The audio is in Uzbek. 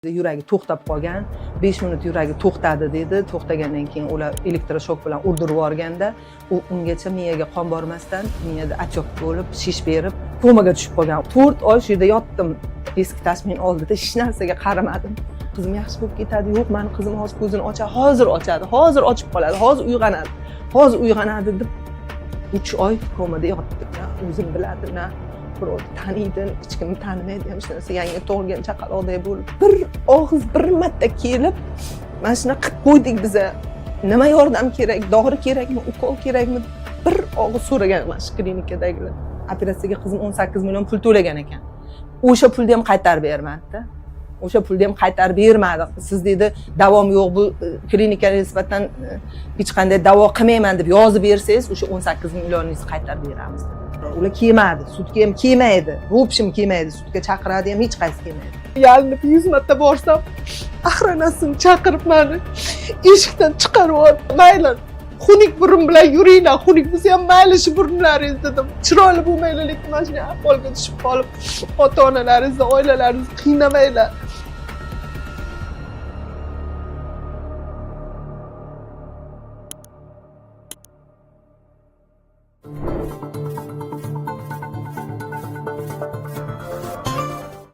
Yuragi to'xtab qolgan, 5 minut yuragi to'xtadi dedi. To'xtagandan keyin ular elektroshok bilan urdirib yuborganda, u ungacha miyaga qon bormasdan, miyada отек bo'lib, shish berib, komaga tushib qolgan. 4 oy shu yerda yotdim, eski tashming oldida, hech narsaga qaramadim. Qizim yaxshi bo'lib ketadi, yo'q, mani qizim hozir ko'zini ochadi, hozir ochadi, hozir ochib qoladi, hozir uyg'onadi, hozir uyg'onadi deb 3 oy komada yotdim. Na o'zim biladi, na birov taniydi, hech kim tanimaydi ham hech narsa. Yangi tug'ilgan chaqaloqday bo'lib, bir og'iz, bir marta kelib, mana shunaqa qilib qo'ydik biza, nima yordam kerak, dori kerakmi, ukol kerakmi, bir og'iz so'ragan mana shu klinikadagilar. Operatsiyaga qizim 18 million pul to'lagan ekan, o'sha pulni ham qaytarib bermadida, o'sha pulni ham qaytarib bermadi. Siz, dedi, davom yo'q, bu klinikaga nisbatan hech qanday da'vo qilmayman deb yozib bersangiz, o'sha 18 millioningizni qaytarib beramiz dedi. Ular kelmadi, sudga ham kelmaydi, в общем kelmaydi, sudga chaqiradi ham, hech qaysi kelmaydi. Yalinib 100 marta borsam, охрана sini chaqirib, mani eshikdan chiqarib yubordi. Mayli, xunuk burun bilan yuringlar, xunuk bo'lsa ham mayli shu burunlaringiz dedim, chiroyli bo'lmanglar, lekin mana shunday ahvolga tushib qolib, ota onalaringizni, oilalaringizni qiynamanglar.